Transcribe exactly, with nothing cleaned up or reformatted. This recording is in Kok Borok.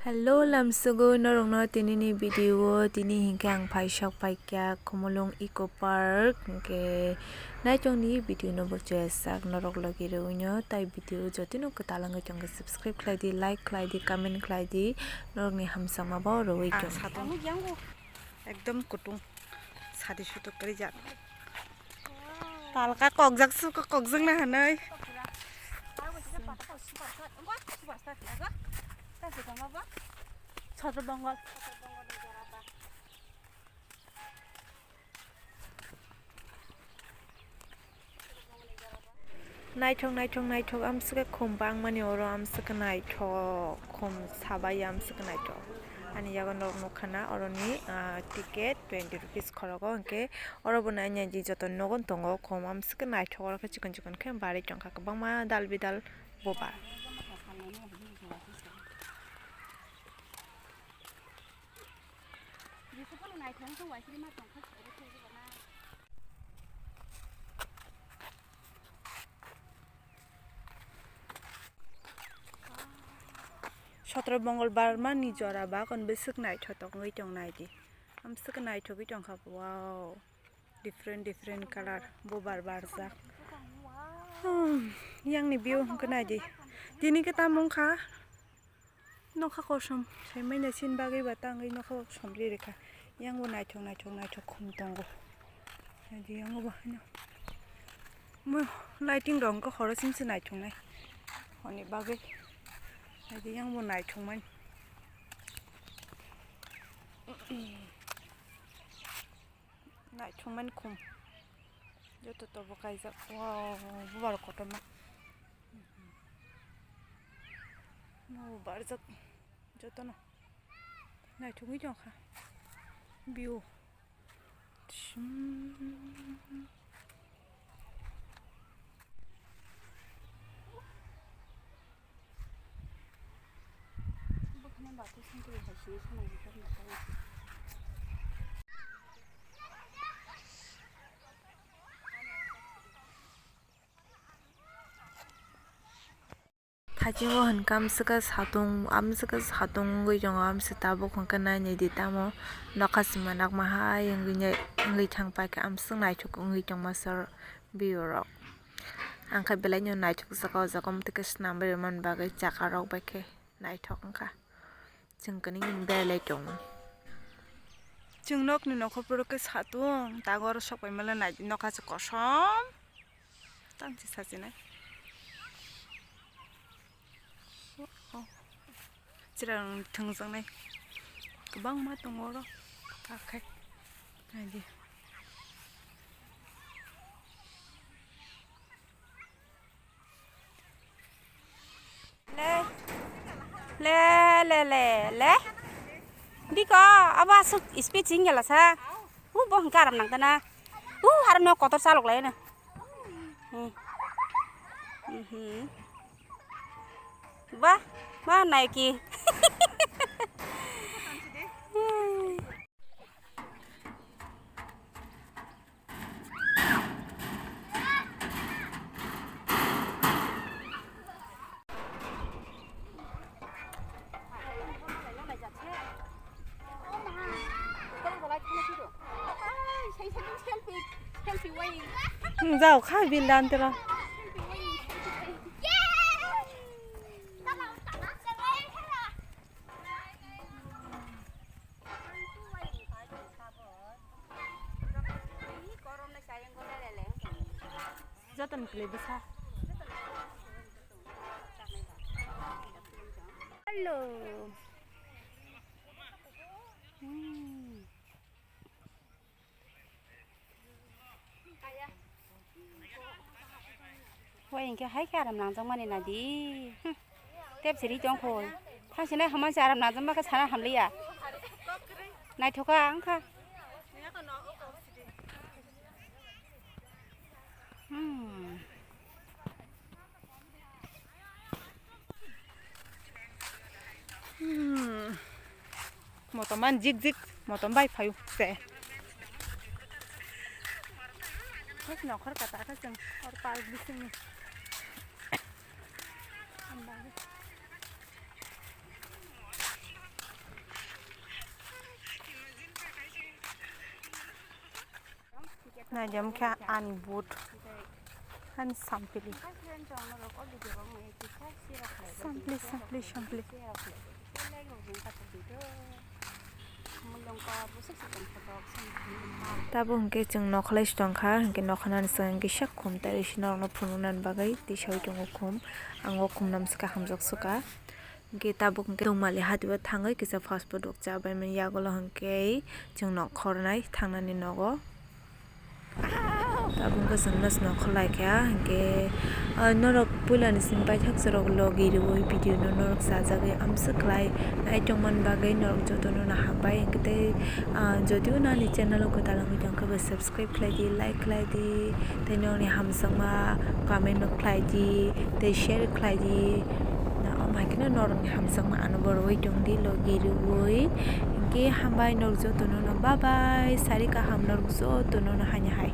Hello, lamsugo norokno tinini video o, tini hinkhe ang phaisok paikha Khumulwng Eco Park, hinkhe naitongni video no bo chwejak norok logi rwino, tai video jotino kwtal wngwi tongkhe subscribe khlai di, like khlai di, comment khlai di, norokni hamjakma bo rwui tong. Ekdom kutung. Sadi sutuk kari jak. Talka kokjak suka kokjak na hanai. Chhatro Bongol. Naithok, naithok, naithok, amswkhe khum bangmani oro, amswkhe naithok, khum sabai amswkhe naithok. Ani yago norok nukha na, oroni, ah, ticket twenty rupees khorogo, hinkhe oro bo nai nai di joto nogo tongo, khum amswkhe naithok, oro khe chikon chikon khe barwi tongkha, kwbangma dal bidal boba. Chhatro Bongol barmani jora bakon bwswk naithotok wngwi tong naidi. Amswk naithogwi tongkha, wow. Different, different colour bubar barjak. Hmm, yangni view hwnkhe naidi. Tini khe tamo wngkha. Nokha kosom, saimaina chini bagwi ba tangwi nokha kosom ri rikha. Yang bo naithok, naithok, naithok khum tongo. Haidi yang bo haino. Mo lighting rok wngkha horo chini se naithok nai. Honi bagwi. Haidi yang bo naithok mani. Naithok mani khum. Joto tobo kaijak. Wow, bubar kotorma. Wow, barjak. Jotono naithogwi tongkha view. Thaichungo hwnkha amswkhe satung, amswkhe satung wngwi tongo, amswk tabuk hwnkhe nainai di tamo nokha se manakma hai wngwi thang paikha, amswk naithok wngwi tongma sir view rok. Ang khe belai no naithok jagao, o jaga o mwtwkhe swnam bai rwmani bagwi chaka rok bai khe naithok wngkha. Chwng kwnwi belai tongo. Chwng nokni nokha phuru khe satung, tago oro sok pai male nai nokha se kosom. Tang se sachinai. Chwrang thwngjaknai kwbangma tongo oro. Akhai. Naidi. Le, le, le, le, le. Biko, abo aswk speed sing gela sa. Hu bo hwnkhe aram nang tana. Hu haram no kotor chalok lai no. Hmm. Mhm. Ba, ba naiki. Jao khai bil dan tela. Joto ni kwlwi bwsa. Hello. Hmm. Wai hinkhe hai khe aram nangjak mani nadi. Hmm. Tep siri tong kho. Thang sinai hama se aram nangjak ma khe sana hamliya. Naithoka wngkha. Hmm. Hmm. Motom man jik jik, motom bai phayu se. Thek nokhor kata khe chwng or park bisingni. Ang bagwi. Naijam khe ani boot. Ani sampli. Sampli, sampli, sampli. Tabuk hwnkhe chwng nokhalai se tongkha, hwnkhe nokhanani swkang kisa khum tei norokno phunuknani bagwi tisaui tongo khum. Ang o khum namswkha, hamjak swkha. Hwnkhe tabuk hwnkhe Dongmali hatio thangwi kisa fast food rok chabaimani yagulo hwnkhe chwng nok khornai thangnani nogo. Tabuk hwnkhe chwng no se nok khorlaikha hwnkhe, ah, norok puilani simi paithak chwrok logi riui video no norok chajagwi amswk khlai naitongmani bagwi norok jotono no hambai hwnkhe tei, ah, jodibo nani channel o kwtal wngwi tongkhe bo subscribe khlai di, like khlai di, tei nokni hamjakma comment no khlai di, tei share khlai di. Na, omo hai kheno norokni hamjakma ano bo rwui tong di, logi rwui. Hinkhe hambai norok jotono no, bye bye, sari kaham norok jotono no haino hai.